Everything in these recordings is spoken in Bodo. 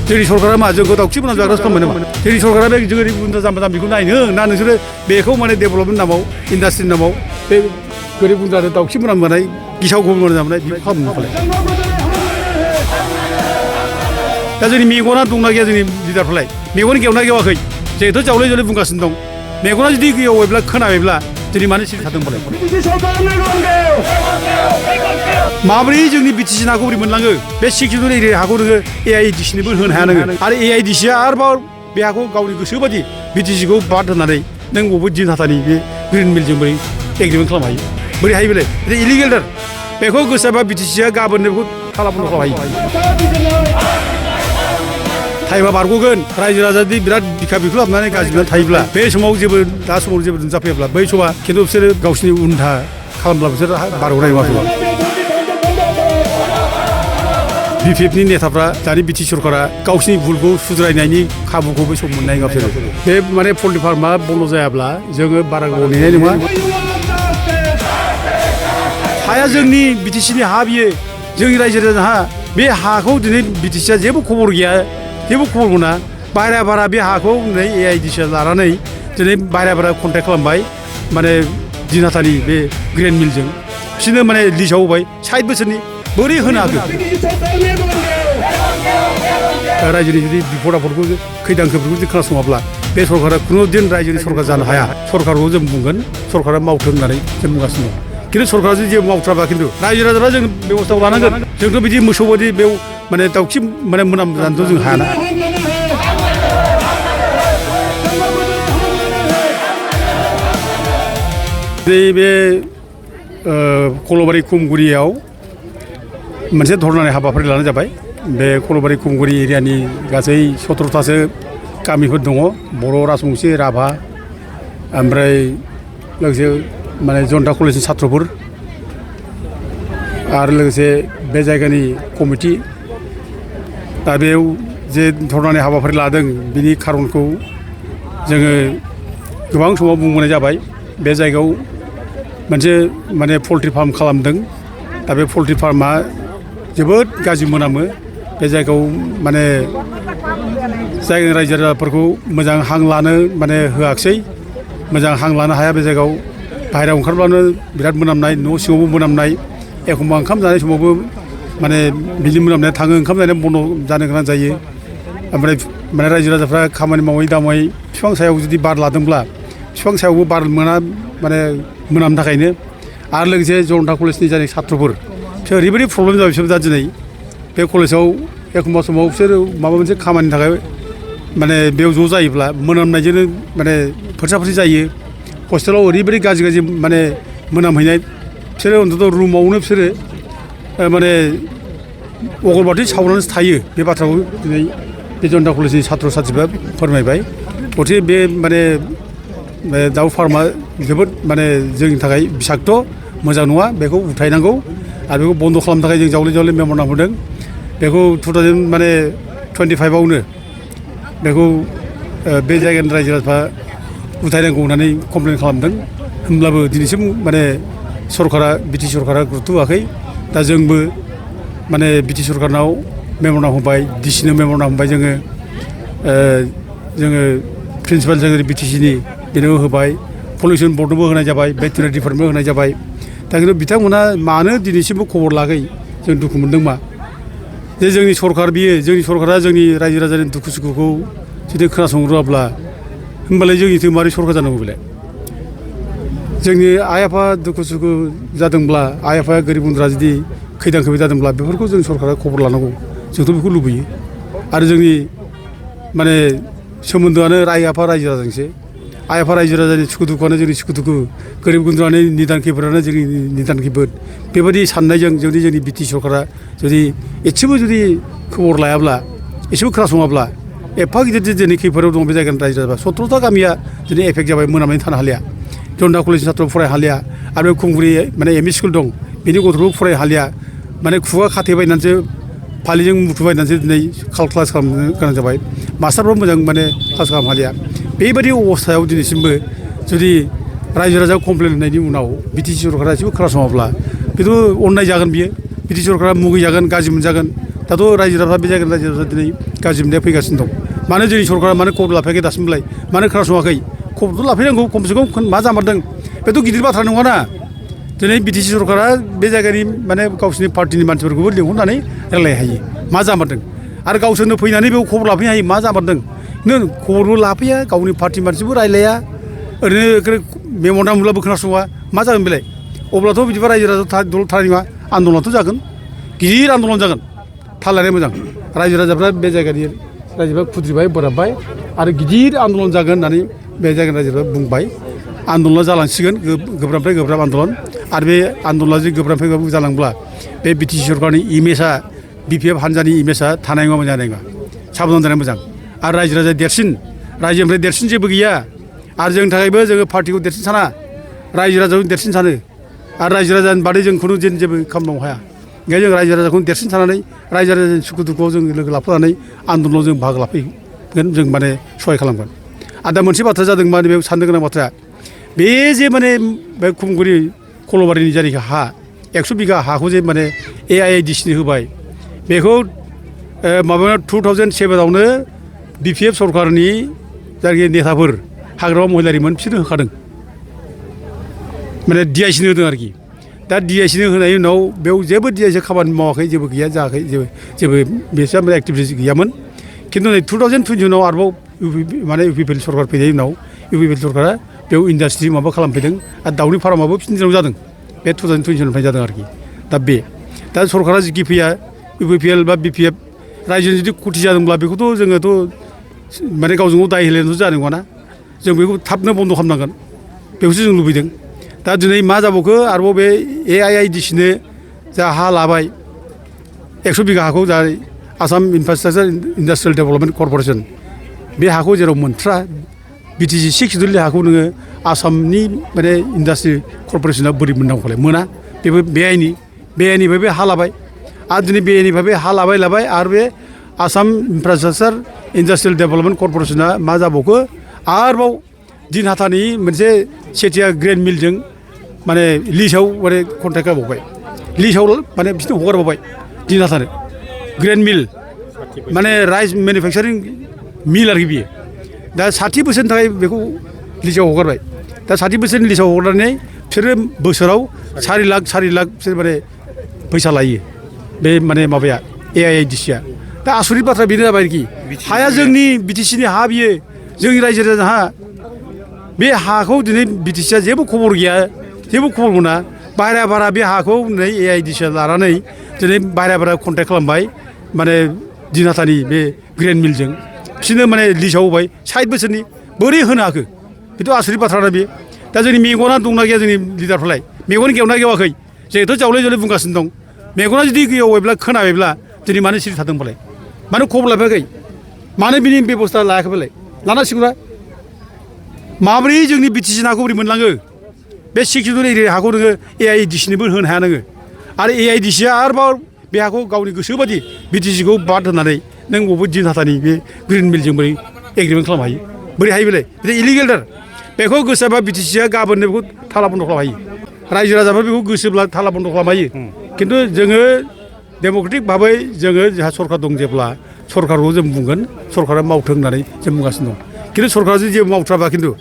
जोंनि सरकारा मा जोंखौ दाउखि बोनानै जाग्रासो खालामो नामा जोंनि सरकारा बे गोरिब गुन्द्रा जाम्बा जाम्बिखौ नायनो ना नोंसोरो बेखौ माने डेभेलपमेन्ट नामाव इन्डास्ट्रिनि नामाव बे गोरिब गुन्द्रा दाउखि बोनानै गिसाव गोफोन जानाय बेखौ खालामनो फालाय दा जोंनि मेगना दंना गैया जोंनि लिडारफ्रालाय मेगन गेवना गेवाखै जिहेथु जावले जावले बुंगासिनो दं मेगना जुदि गेवोब्ला खोनाबायब्ला दिनै मानो सिरि थादों फालाय माबोरै जोंनि बिटिसि हाखौ बोरै मोनलाङो बे 6 एरिया हाखौ नोङो AIDCनोबो होनो हाया नोङो आरो AIDCआ आरोबाव बे हाखौ गावनि गोसो बादि बिटिसिखौ बाद होनानै नों बबे दिन हाथानि बे ग्रिन मिलजों बोरै एग्रिमेन्ट खालामनो हायो बोरै हायो बेलाय बे इलिगेलथार बेखौ गोसोबा बिटिसिआ गाबोननो बेखौ खालामनो हायो टाइमा बारग'गोन रायजो राजा जुदि बिराद बिखा बिखु हाबनानै गाज्रि थायोब्ला बे समाव जेबो दा समाव जेबो नुजाफैयाब्ला बै समा खिन्थु बिसोरो गावसिनि उनथा खालामब्ला बिसोर बारग'नाय नङा BPFनि नेताफ्रा दानि बिटि सरकारा गावसिनि भुलखौ सुद्रायनायनि खाबुखौबो सम मोननाय नङा बिसोरो बे माने पल्ट्रि फार्मा बन्द जायाब्ला जोङो बारा गोबाव नेनाय नङा हाया जोंनि बिटिसिनि हा बियो जोंनि रायजो राजानि हा बे हाखौ दिनै बिटिसिआ जेबो खबर गैया जेबो खबर मोना बाहेरा बारा बे हाखौ नै AIDCआ लानानै दिनै बाहेरा बारा कन्टेक्ट खालामबाय माने दिनहाथानि बे ग्रेन मिलजों बिसोरनो माने लिस्टआव होबाय 60 बोसोरनि बोरै होनो हागोन रायजोनि जुदि बिपद आफदखौ खैदां खैफोदखौ जुदि खोनासङाब्ला बे सरकारा खुनु दिन रायजोनि सरकार जानो हाया सरकारखौ जों बुंगोन सरकारा मावथों होननानै जों बुंगासिनो दं खिन्थु सरकारा जुदि जेबो मावथ्राबा खिन्थु रायजो राजाफ्रा जों बेबस्थाखौ लानांगोन जोंथ' बिदि मोसौ बायदि बेयाव माने दाउखि माने मोनामजानोथ' जों हायाना बे कलबारि खुमगुरियाव मोनसे धरनानि हाबाफारि लानाय जाबाय बे कलबारि खुमगुरि एरियानि गासै 17थासो गामिफोर दङ बर' राजबंसि राभा ओमफ्राय लोगोसे माने जनता कलेजनि छात्रफोर आरो लोगोसे बे जायगानि कमिटि दा बेयाव जे धरनानि हाबाफारि लादों बिनि खारनखौ जोङो गोबां समाव बुंबोनाय जाबाय बे जायगायाव मोनसे माने पल्ट्रि फार्म खालामदों दा बे पल्ट्रि फार्मा जोबोद गाज्रि मोनामो बे जायगायाव माने जायगानि रायजो राजाफोरखौ मोजां हां लानो माने होआखिसै मोजां हां लानो हाया बे जायगायाव बाहेरायाव ओंखारब्लानो बिराद मोनामनाय न' सिङावबो मोनामनाय एखमबा ओंखाम जानाय समावबो माने बिनि मोनामनाया थाङो ओंखाम जानाय बन्द जानो गोनां जायो ओमफ्राय माने रायजो राजाफ्रा खामानि मावै दामै बिफां सायाव जुदि बार लादोंब्ला बिफां सायावबो बार मोना माने मोनामनो थाखायनो आरो लोगोसे जनता कलेजनि जाय छात्रफोर बिसोर ओरैबायदि प्रब्लेम जाबाय बिसोर दा दिनै बे कलेजाव एखमबा समाव बिसोर माबा मोनसे खामानिनि थाखाय माने बेयाव ज' जायोब्ला मोनामनायजोंनो माने फोरसा जायो हस्टेलाव ओरैबायदि गाज्रि माने मोनामहैनाय बिसोरो अन्तत रुमावनो बिसोरो माने अगरबाति सावनानैसो थायो बे बाथ्राखौ दिनै बे जनता कलेजनि छात्र छात्रीफ्रा फोरमायबाय गथिखे बे माने दाउ फार्मा जोबोद माने जोंनि थाखाय बिसाक्त' मोजां नङा बेखौ उथायनांगौ आरो बेखौ बन्द खालामनो थाखाय जों जावले जावले मेम'रेन्डाम होदों बेखौ 2025आवनो बेखौ बे जायगानि रायजो राजाफ्रा उथायनांगौ होननानै कमप्लेन खालामदों होमब्लाबो दिनैसिम माने सरकारा बिटि सरकारा गुरुत्व होआखै दा जोंबो माने बिटि सरकारनाव मेम'रेन्डाम होबाय डिसिनो मेम'रेन्डाम होबाय जोङो प्रिन्सिपाल सेक्रेटारि बिटिसिनि बेनोबो होबाय पलिउसन बर्डनोबो होनाय जाबाय भेटेरिनारि डिपार्टमेन्टबो होनाय जाबाय दा खिन्थु बिथांमोना मानो दिनैसिमबो खबर लायाखै जों दुखु मोनदों मा जे जोंनि सरकार बियो जोंनि सरकारा जोंनि रायजो राजानि दुखु सुखुखौ जुदि खोनासंनो रोङाब्ला होमबालाय जोंनिथो मारै सरकार जानांगौ बेलाय जोंनि आइ आफा दुखु सुखु जादोंब्ला आइ आफाया गोरिब गुन्द्रा जुदि खैदां खैफोद जादोंब्ला बेफोरखौ जों सरकारा खबर लानांगौ जोंथ' बेखौ लुबैयो आरो जोंनि माने सोमोन्दोआनो आइ आफा रायजो राजाजोंसो आइ आफा रायजो राजानि सुखु दुखुआनो जोंनि सुखु दुखु गोरिब गुन्द्रानि निदान खैफोदानो जोंनि निदान खैफोद बेबायदि साननायजों जुदि जोंनि बिटि सरकारा जुदि एसेबो जुदि खबर लायाब्ला एसेबो खोनासङाब्ला एफा गिदिर दिनै खैफोदाव दं बे जायगानि रायजो राजा 17था गामिया दिनै एफेक्ट जाबाय मोनामनानै थानो हालिया जनता कलेजनि छात्र फरायनो हालिया आरो बे खुंगुरि माने एम इ स्कुल दं बेनि गथ'फोरखौ फरायनो हालिया माने खुगा खाथेबायनानैसो फालिजों मुथुबायनानैसो दिनै क्लास खालामनो गोनां जाबाय मास्टारफ्रा मोजां माने क्लास खालामनो हालिया बेबायदि अबस्थायाव दिनैसिमबो जुदि रायजो राजा कमप्लेन होनायनि उनाव बिटि सरकारा एसेबो खोनासङाब्ला बेथ' अननाय जागोन बियो बिटि सरकारा मुगै जागोन गाज्रि मोनजागोन दाथ' रायजो राजाफ्रा बे जायगानि रायजो राजाफ्रा दिनै गाज्रि मोननाया फैगासिनो दं मानो जोंनि सरकारा मानो खबर लाफायाखै दासिमलाय मानो खोनासङाखै खबरथ' लाफैनांगौ खमसे खम मा जामारदों बेथ' गिदिर बाथ्रा नङाना दिनै बिटिसि सरकारा बे जायगानि माने गावसोरनि पार्टिनि मानसिफोरखौबो लिंहरनानै रायलाय हायो मा जामारदों आरो गावसोरनो फैनानै बेयाव खबर लाफैनो हायो मा जामारदों नों खबरबो लाफैया गावनि पार्टि मानसिबो रायलाया ओरैनो मेमना मुलाबो खोनासङा मा जागोन बेलाय अब्लाथ' बिदिबा रायजो राजा दल थानाय नङा आन्दलनाथ' जागोन गिदिर आन्दलन जागोन थाल लानाया मोजां रायजो राजाफ्रा बे जायगानि रायजोफ्रा खुद्रिबाय बोराबबाय आरो गिदिर आन्दलन जागोन होननानै बे जायगानि रायजोफ्रा बुंबाय आन्दलना जालांसिगोन गोब्राबनिफ्राय गोब्राब आन्दलन आरो बे आन्दलना जुदि गोब्राबनिफ्राय गोब्राब जालांब्ला बे बिटिसि सरकारनि इमेजआ बिपिएफ हानजानि इमेजआ थानाय नङा मोजां जानाय नङा साबधान जानाया मोजां आरो रायजो राजाया देरसिन रायजोनिफ्राय देरसिन जेबो गैया आरो जोंनि थाखायबो जोङो पार्टिखौ देरसिन साना रायजो राजाखौ देरसिन सानो आरो रायजो राजानि बादै जों खुनु जेबो खालामनो हाया ओंखायनो जों रायजो राजाखौनो देरसिन सानानै रायजो राजानि सुखु दुखुआव जों लोगो लाफानानै आन्दलनाव जों बाहागो लाफैगोन जों माने सहाय खालामगोन आरो दा मोनसे बाथ्रा जादों माने बेयाव साननो गोनां बाथ्राया बे जे माने बे खुमगुरि खलबारिनि जायनाखि हा 100 बिगा हाखौ जे माने AIIDCनो होबाय बेखौ माबा 2007आवनो बिपिएफ सरकारनि जायनाखि नेताफोर हाग्रामा महिलारिमोन बिसोरनो होखादों माने DICनो होदों आरोखि दा DICनो होनायनि उनाव बेयाव जेबो DIC खामानि मावाखै जेबो गैया जायाखै जेबो बेसोर माने एक्टिभिटिस गैयामोन खिन्थु नै 2020 उनाव आरोबाव माने UPPL सरकार फैनायनि उनाव UPPL सरकारा बेयाव इन्डास्ट्रि माबा खालामफैदों आरो दाउनि फार्माबो बिसिनि दिनाव जादों बे 2020निफ्राय जादों आरोखि दा सरकारा जिखि फैया UPPL बा BPF रायजोनि जुदि खथि जादोंब्ला बेखौथ' जोङोथ' माने गावजों गाव दाय होलायनायथ' जानाय नङाना जों बेखौ थाबनो बन्द' खालामनांगोन बेखौसो जों लुबैदों दा दिनै मा जाबावखो आरोबाव बे AIIDCनो जा हा लाबाय 100 बिगा हाखौ जा Assam infrastructure industrial development corporation बे हाखौ जेराव मोनथ्रा बिटिसि 6 सिडुलनि हाखौ नोङो आसामनि माने इन्डास्ट्रि कर्परेसना बोरै मोननांगौलाय मोना बेबो बेआइनिफ्राय बे हा लाबाय आरो दिनै बेआइनिफ्राय बे हा लाबाय आरो बे आसाम इनफ्रास्ट्राकचार इन्डास्ट्रियेल डेभेलपमेन्ट कर्परेसना मा जाबावखो आरोबाव दिनहाटानि मोनसे सेथिया ग्रेन मिलजों माने लिस्टआव माने कन्ट्रेक्ट होबावबाय लिस्टआव माने बिसोरनो हगारबावबाय दिनहाटानो ग्रेन मिल माने राइस मेनुफेक्सारिं मिल आरोखि बियो दा 60 बोसोरनि थाखाय बेखौ लिस्टआव हगारबाय दा 60 बोसोरनि लिस्टआव हगारनानै बिसोरो बोसोराव 4 लाख बिसोर माने फैसा लायो बे माने माबाया AIIDCआ दा आसरित बाथ्रा बेनो जाबाय आरोखि हाया जोंनि बिटिसिनि हा बियो जोंनि रायजो राजानि हा बे हाखौ दिनै बिटिसिआ जेबो खबर गैया जेबो खबर मोना बायरा बे हाखौ नै AIIDCआ लानानै दिनै बायरा कन्ट्रेक्ट खालामबाय माने दिनहाटानि बे ग्रेन मिलजों बिसोरनो माने लिस्टआव होबाय 60 बोसोरनि बोरै होनो हाखो बेथ' आसरित बाथ्राना बे दा जोंनि मेगना दंना गैया जोंनि लिडारफ्रालाय मेगन गेवना गेवाखै जोंथ' जावले बुंगासिनो दं मेगना जुदि गेवायब्ला खोनाबायब्ला दिनै मानो सिरि थादोंबालाय मानो खबर लाफायाखै मानो बिनि बेबस्था लायाखैबालाय लानांसिगौना माबोरै जोंनि बिटिसि हाखौ बोरै मोनलाङो बे 6 सिडुल एरिया हाखौ नोङो AIIDCनोबो होनो हाया नोङो आरो AIIDCआ आरोबाव बे हाखौ गावनि गोसोबादि बिटिसिखौ बाद होनानै नों बबे दिनहाटानि बे ग्रिन मिलजों बोरै एग्रिमेन्ट खालामनो हायो बोरै हायो बेलाय बे इलिगेलथार बेखौ गोसोबा बिटिसिआ गाबोननो बेखौ थाला बन्द' खालामनो हायो रायजो राजाफ्रा बेखौ गोसोब्ला थाला बन्द' खालामनो हायो खिन्थु जोङो डेम'क्रेटिक भाबै जोङो जोंहा सरकार दं जेब्ला सरकारखौ जों बुंगोन सरकारा मावथों होननानै जों बुंगासिनो दं खिन्थु सरकारा जुदि जेबो मावथ्राबा खिन्थु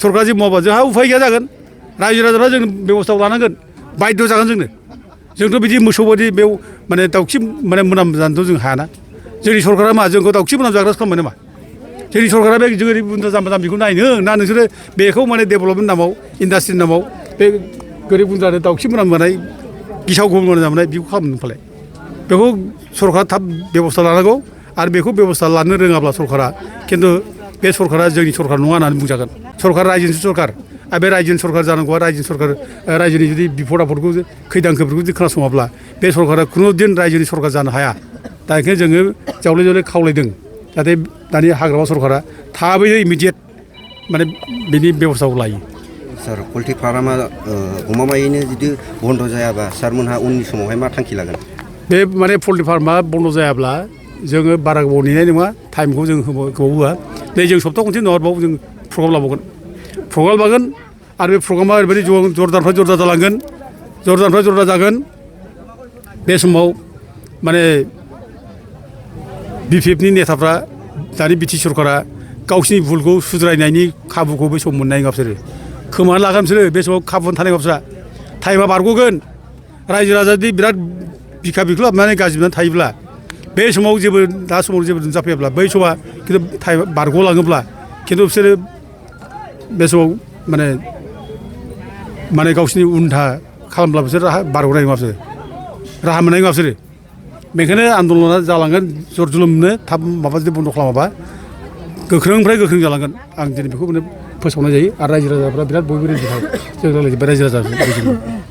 सरकारा जेबो मावबा जोंहा उफाय गैया जागोन रायजो राजाफ्रा जों बेबस्थाखौ लानांगोन बायद' जागोन जोंथ' बिदि मोसौ बायदि बेयाव माने दाउखि माने मोनामजानोथ' जों हायाना जोंनि सरकारा मा जोंखौ दाउखि मोनामजाग्रासो खालामबाय नामा जोंनि सरकारा बे गोरिब गुन्द्रा जाम्बा जाम्बिखौ नायनो ना नोंसोरो बेखौ माने डेभेलपमेन्ट नामाव इन्डास्ट्रिनि नामाव बे गोरिब गुन्द्रानो दाउखि मोनामजानाय गिसाव मोनामजानाय बेखौ खालामनो फालाय बेखौ सरकारा थाब बेबस्था लानांगौ आरो बेखौ बेबस्था लानो रोङाब्ला सरकारा खिन्थु बे सरकारा जोंनि सरकार नङा होननानै बुंजागोन सरकार रायजोनि सरकार आरो बे रायजोनि सरकार जानांगौआ रायजोनि जुदि बिपद आफदखौ खैदां खैफोदखौ जुदि खोनासङाब्ला बे सरकारा खुनुदिन रायजोनि सरकार जानो हाया दा ओंखायनो जोङो जावले खावलायदों जाहाथे दानि हाग्रामा सरकारा थाबैनो इमिडियेट माने बेनि बेबस्थाखौ लायो सार पल्ट्रि फार्मा गमामायैनो जुदि बन्द' जायाबा सारमोनहा उननि समावहाय मा थांखि लागोन बे माने पल्ट्रि फार्मा बन्द' जायाब्ला जोङो बारा गोबाव नेनाय नङा टाइमखौ जों गोबाव होआ नै जों सप्ता खनसे नङाबाबो जों प्रग्राम लाबावगोन आरो बे प्रग्रामा ओरैबायदि जरदारनिफ्राय जरदार जालांगोन जरदा जागोन बे समाव माने BPFनि नेताफ्रा दानि BTI सरकारा गावसिनि भुलखौ सुद्रायनायनि खाबुखौ बे सम मोननाय नङा बिसोरो खोमाना लागोन बिसोरो बे समाव खाबु थानाय नङा बिसोरा टाइमा बारग'गोन रायजो राजादि बिराद बिखा बिख्लु हाबनानै गाज्रिनानै थायोब्ला बे समाव जेबो दा समाव जेबो नुजाफैयाब्ला बै समा खिन्थु टाइम बारग'लाङोब्ला खिन्थु बिसोरो बे समाव माने गावसिनि उनथा खालामब्ला बिसोर बारग'नाय नङा बिसोरो राहा मोननाय नङा बिसोरो बेखायनो आन्दलना जालांगोन जर जुलुमनो थाब माबा जुदि बन्द' खालामाबा गोख्रोंनिफ्राय गोख्रों जालांगोन आं दिनै बेखौ फोसावनाय जायो आरो रायजो राजाफ्रा बिराद बयबो रेडि जों रायलायजोब्बाय रायजो राजा